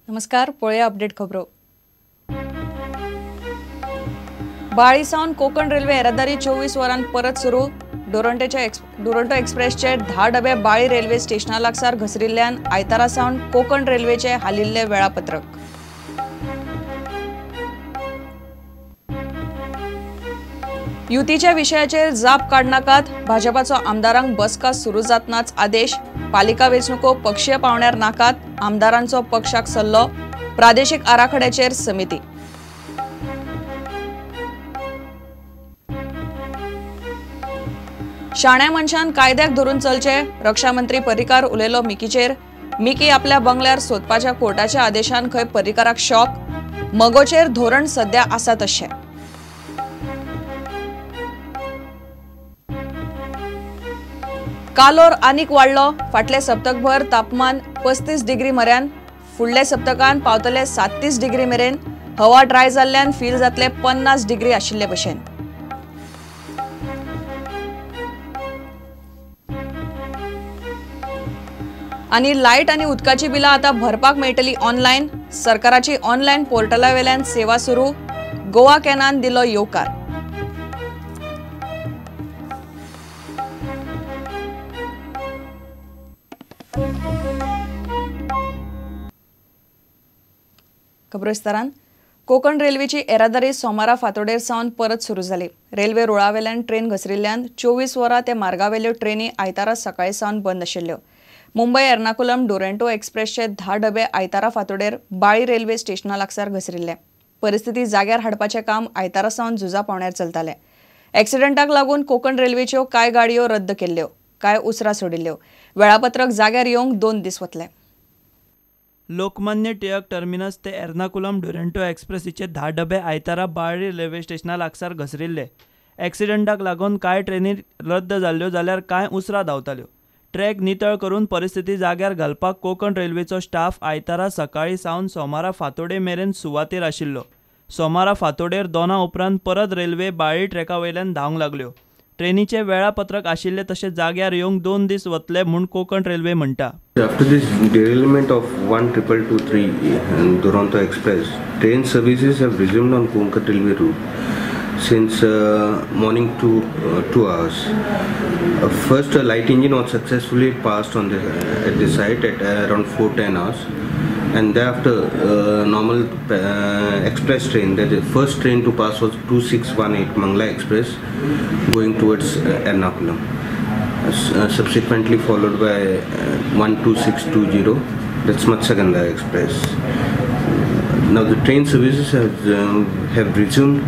नमस्कार, पळया अपडेट खबरो। बाळी सावन कोकण रेल्वे येरादारी 24 वरां परत सुरू। डुरंटो एक्सप्रेसचे 10 डबे बाळी रेल्वे स्टेशना लागसार घसरिल्ल्यान आयतारा सावन कोकण रेल्वेचे हालिल्ले वेळापत्रक। युतीच्या विशयाचेर जाप काडनाकात, भाजपाचो आमदारांक बसका सुरू जातनाच आदेश। पालिका वेंचणुको पक्षीय पावण्यार नाकात, आमदारांचो पक्षाक सल्लो। प्रादेशिक आराखड्याचेर समिती। शाण्या मनशान कायद्याक धरून चलचे, रक्षामंत्री पर्रीकार उलयलो मिकीचेर। मिकी आपल्या बंगल्यार सोदपाच्या कोर्टाच्या आदेशान खंय पर्रीकाराक शॉक। मगोचेर धोरण सध्या आसा तशें। कालोर आनीक वाडलो, फाटले सप्तकभर तापमान 35 डिग्री मऱ्यान, फुडले सप्तकान पावतले 37 डिग्री मेरेन। हवा ड्राय जाल्ल्यान फील जातले 50 डिग्री आशिल्ले भशेन। आनी लायट आनी उदकाची बिलां आतां भरपाक मेळटली ऑनलायन। सरकाराची ऑनलायन पोर्टला वेल्यान सेवा सुरू। गोवा कॅनान दिलो येवकार। खबरो विस्तारान। कोकण रेल्वेची येरादारी सोमारा फांतोडेर सावन परत सुरू जाली। रेल्वे रुळावेल्यान ट्रेन घसरिल्ल्यान 24 वरां ते मार्गावेल्यो ट्रेनी आयतारा सकाळी सावन बंद आशिल्ल्यो। मुंबय एर्नाकुलम डुरंटो एक्सप्रेसचे 10 डबे आयतारा फांतोडेर बाळी रेल्वे स्टेशना लागसार घसरिल्ले। परिस्थिती जाग्यार हाडपाचें काम आयतारा सावन झुजा पावण्यार चलतालें। एक्सिडंटाक लागून कोकण रेल्वेच्यो कांय गाडयो रद्द केल्ल्यो, कांय उसरां सोडिल्ल्यो। वेळापत्रक जाग्यार येवंक 2 दीस वतले। लोकमान्य टिळक टर्मिनस ते एर्नाकुलम डुरंटो एक्सप्रेसीचे 10 डबे आयतारा बाळी रेल्वे स्टेशना लागसार घसरिल्ले। एक्सिडंटाक लागून कांय ट्रेनी रद्द जाल्ल्यो जाल्यार कांय उसरां धांवताल्यो। ट्रॅक नितळ करून परिस्थिती जाग्यार घालपाक कोकण रेल्वेचो स्टाफ आयतारा सकाळी सावन सोमारा फांतोडे मेरेन सुवातेर आशिल्लो। सोमारा फांतोडेर 2 उपरांत परत रेल्वे बाळी ट्रॅका वयल्यान धांवंक लागल्यो। ट्रेनीचे वेळापत्रक आशिल्ले तशें जाग्यार येवंक 2 दीस वतले म्हूण कोकण रेल्वे म्हणटा। After this derailment of 12223 Duronto Express, train services have resumed on Konkan Railway route since morning 2 hours. First, a light engine was successfully passed on the at the site at around 4:10 hours, and thereafter normal express train, that the first train to pass was 2618 Mangla Express going towards Ernakulam, subsequently followed by 12620, that's Matsyagandha Express. Now the train services have resumed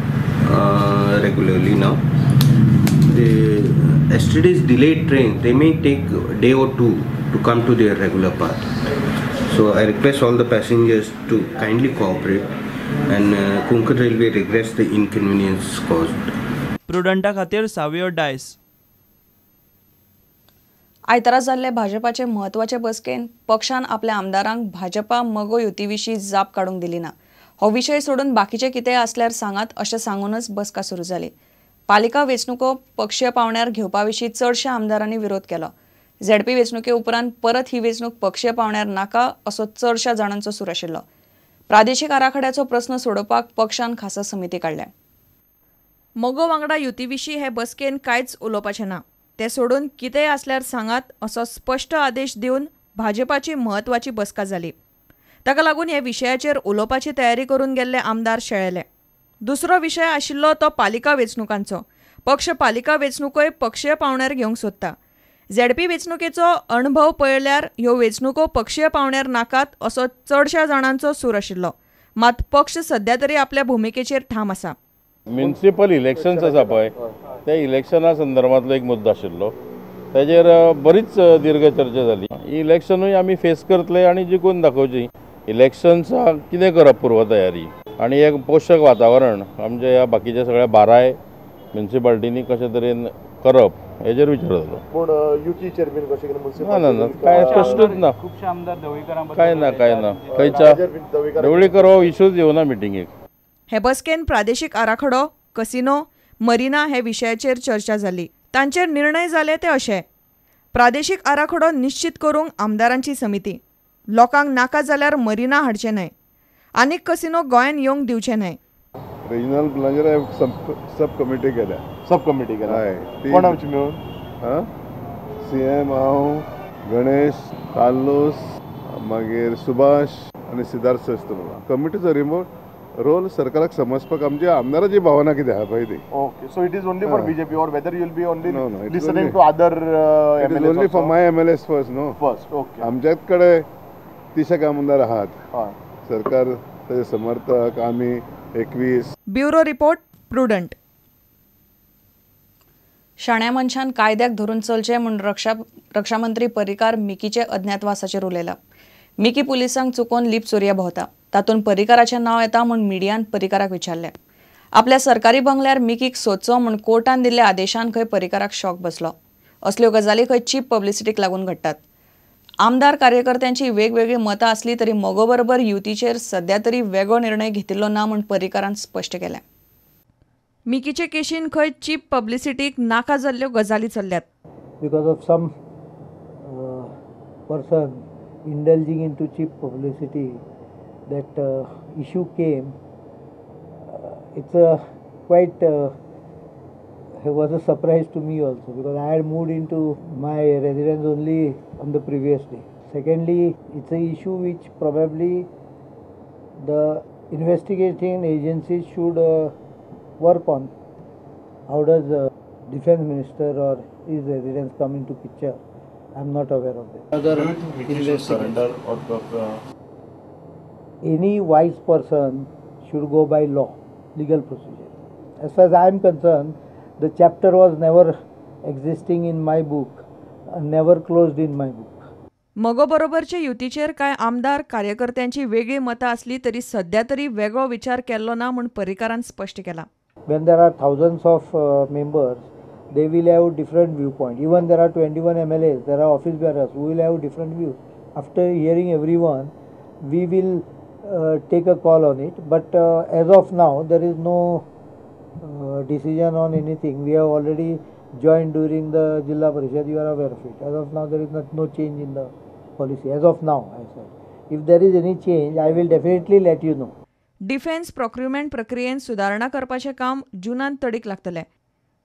regularly now. The yesterday's delayed train, they may take a day or two to come to their regular path. So I request all the passengers to kindly cooperate, and Konkan Railway regrets the inconvenience caused. प्रुडंटा खातीर सावियो डायस। आयतारा जाल्ले भाजपाचे म्हत्वाचे बसकेन पक्षान आपल्या आमदारांक भाजपा मगो युती विशीं जाप काडूंक दिली ना। हो विशय सोडून बाकीचे कितें आसल्यार सांगात अशें सांगूनच बसका सुरू जाली। पालिका वेंचणुको पक्षीय पावण्यार घेवपा विशीं चडश्या आमदारांनी विरोध केलो। झेडपी वेंचणुके उपरांत परत ही वेंचणूक पक्षीय पावण्यार नाका असो चडश्या जाणांचो सूर आशिल्लो। प्रादेशिक आराखड्याचो प्रस्न सोडोवपाक पक्षान खासा समिती काडल्या। मगो वांगडा युती विशीं हे बसकेन कांयच उलोवपाचें ना, ते सोडून कितेंय आसल्यार सांगात असो स्पश्ट आदेश दिवन भाजपाची म्हत्वाची बसका जाली। ताका लागून हे विशयाचेर उलोवपाची तयारी करून गेल्ले आमदार शेळेले। दुसरो विशय आशिल्लो तो पालिका वेंचणुकांचो। पक्ष पालिका वेंचणुकोय पक्षीय पावण्यार घेवंक सोदता। झेडपी वेंचणुकेचो अणभव पळयल्यार ह्यो वेंचणुको पक्षीय पावण्यार नाकात असो चडश्या जाणांचो सूर आशिल्लो। मात पक्ष सध्या तरी आपल्या भुमिकेचेर ठाम आसा। म्युनिसिपल इलेक्शन्स आसा पळय, त्या इलेक्शना संदर्भांतलो एक मुद्दो आशिल्लो, ताजेर बरीच दीर्घ चर्चा जाली। इलेक्शनूय आमी फेस करतले आनी जिखून दाखोवची। इलेक्शन्साक कितें करप पूर्वतयारी आनी एक पोशक वातावरण आमच्या ह्या बाकीच्या सगळ्या 12 म्युनिसिपालिटींनी कशे तरेन करप हेजेर विचार जालो। पूण युती चेअरमॅन कशें कितें ना ना ना काय प्रश्नूच ना, काय ना काय ना, खंयच्या ढवळीकर हो इशूच येवना मिटिंगेक। हे बसकेन प्रादेशिक आराखडो, कसिनो, मरिना हे विशयाचेर चर्चा जाली। तांचेर निर्णय जाले ते अशे: प्रादेशिक आराखडो निश्चित करूंक आमदारांची समिती, लोकांक नाका जाल्यार मरिना हाडचें न्हय, आनीक कसिनो गोंयांत येवंक दिवचें न्हय. रिजनल प्लानाचेर सब कमिटी केल्या. सब कमिटी केल्या कोण आमची मेळून? सीएम, हांव, गणेश, कार्लोस, मागीर सुभाष आनी सिद्धार्थ सस्तमला. कमिटीचो रिमोट रोल सरकाराक समजपाक आमची आमदाराची भावना कितें आहा पळय ती. Okay, so it is only for BJP or whether you will be only listening to other MLAs? Only for my MLAs first. No first. Okay, आमच्याच कडेन 30 आमदार आहात. सरकार ताचे समर्थक आमी 21. Bureau report, Prudent. शाण्या मनशान कायद्याक धरून चलचें म्हूण रक्षामंत्री पर्रीकार मिकीचे अज्ञातवासाचेर उलयला. मिकी पुलिसांक चुकोवन लीप चोरया भोंवता, तातूंत पर्रीकाराचें नांव येता म्हूण मिडियान पर्रीकाराक विचारलें. आपल्या सरकारी बंगल्यार मिकीक सोदचो म्हूण कोर्टान दिल्ल्या आदेशान खंय पर्रीकाराक शॉक बसलो. असल्यो गजाली खंय चीप पब्लिसिटीक लागून घडटात. आमदार कार्यकर्त्यांची वेगवेगळी मतां आसली तरी मगो बरोबर युतीचेर सध्या तरी वेगळो निर्णय घेतिल्लो ना म्हूण पर्रीकारान स्पश्ट केलें. मिकीचे केशीन खंय चीप पब्लिसिटीक नाका जाल्ल्यो गजाली चल्ल्यात. Because of some person indulging into cheap publicity that issue came. It's a quite it was a surprise to me also, because I had moved into my residence only on the previous day. Secondly, it's an issue which probably the investigating agencies should work on. How does the defense minister or his residence come into picture? I am not aware of that. Other surrender or any wise person should go by law, legal procedure. As far as I am concerned, the chapter was never existing in my book, never closed in my book. मगो बरोबरचे युतीचेर कांय आमदार कार्यकर्त्यांची वेगळी मतां आसली तरी सध्या तरी वेगळो विचार केल्लो ना म्हूण पर्रीकारान स्पश्ट केला. When there are thousands of members, they will have different viewpoint. Even there are 21 MLAs, there are office bearers who will have different views. After hearing everyone, we will take a call on it. But as of now, there is no decision on anything. We have already joined during the Jilla Parishad, you are aware of it. As of now, there is no change in the policy. As of now, I said. If there is any change, I will definitely let you know. Defence procurement प्रक्रियेन सुदारणा करपाचें काम जूनांत तडीक लागतलें.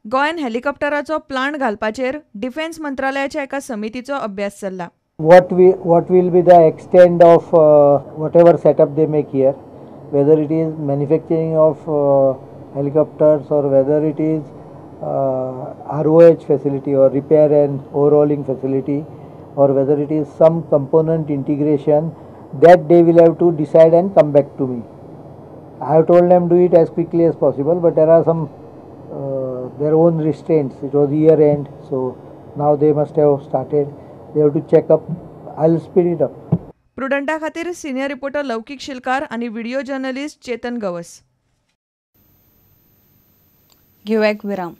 गोंयान हेलिकॉप्टराचो plant घालपाचेर defence मंत्रालयाच्या एका समितीचो अभ्यास चल्ला. What will be the extent of whatever setup they make here, whether it is manufacturing of helicopters or whether it is ROH facility or repair and overhauling facility, or whether it is some component integration, that they will have to decide and come back to me. I have told them do it as quickly as possible, but there are some their own restraints. It was year end, so now they must have started. They have to check up. I'll speed it up. प्रुडंटा खातीर senior reporter लौकिक शिलकार आणि video journalist Chetan Gawas. घेऊया एक विराम.